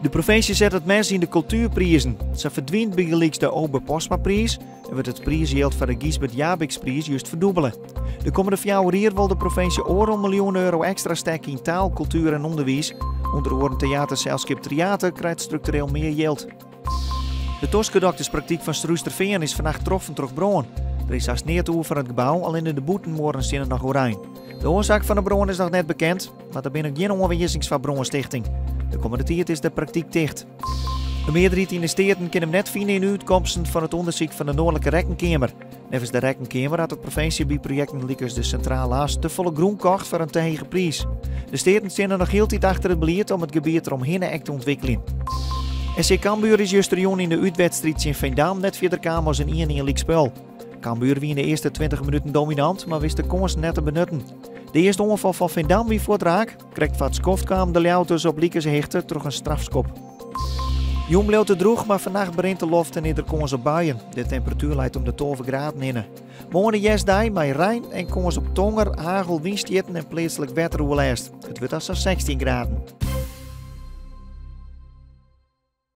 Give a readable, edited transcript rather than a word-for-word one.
De provinsje set it mes yn de kultuerprizen. Sa ferdwynt bygelyks de Obe Postmapriis en wurdt it priisjild foar de Gysbert Japicxpriis just ferdûbele. De kommende fjouwer jier wol de provinsje oardel miljoen euro ekstra stekke yn taal, kultuer en ûnderwiis. Under oaren teaterselskip Tryater krijt struktureel mear jild. De toskedokterspraktyk fan Surhústerfean is fannacht troffen troch brân. Der is hast neat oer fan it gebou, allinne de bûtenmuorren steane noch oerein. De oarsaak fan de brân is noch net bekend, mar der binne gjin oanwizings foar brânstichting. De kommende tiid is de praktyk ticht. De mearderheid yn de Steaten kin him net fine yn de útkomsten fan it ûndersyk fan de Noardlike Rekkenkeamer. Neffens de Rekkenkeamer hat de provinsje by projekten lykas de Sintrale As tefolle grûn kocht foar in te hege priis. De Steaten steane noch hieltyd achter it belied om it gebiet deromhinne ek te ûntwikkeljen. SC Cambuur is justerjûn yn de útwedstriid tsjin Veendam net fierder kaam as in 1-1 lykspul. Cambuur wie yn de earste 20 minuten dominant, mar wist de kânsen net te benutten. De earste oanfal fan Veendam wie fuort raak. Krekt foar it skoft kamen de Ljouwerters op likense hichte troch in strafskop. Jûn bliuwt it drûch, mar fannacht berint de loft en is der kâns op buien. De temperatuer leit om de 12 graden hinne. Moarn de hjerstdei mei rein en kâns op tonger, hagel, wynstjitten en pleatslik wetteroerlêst. It wurdt dan sa'n 16 graden.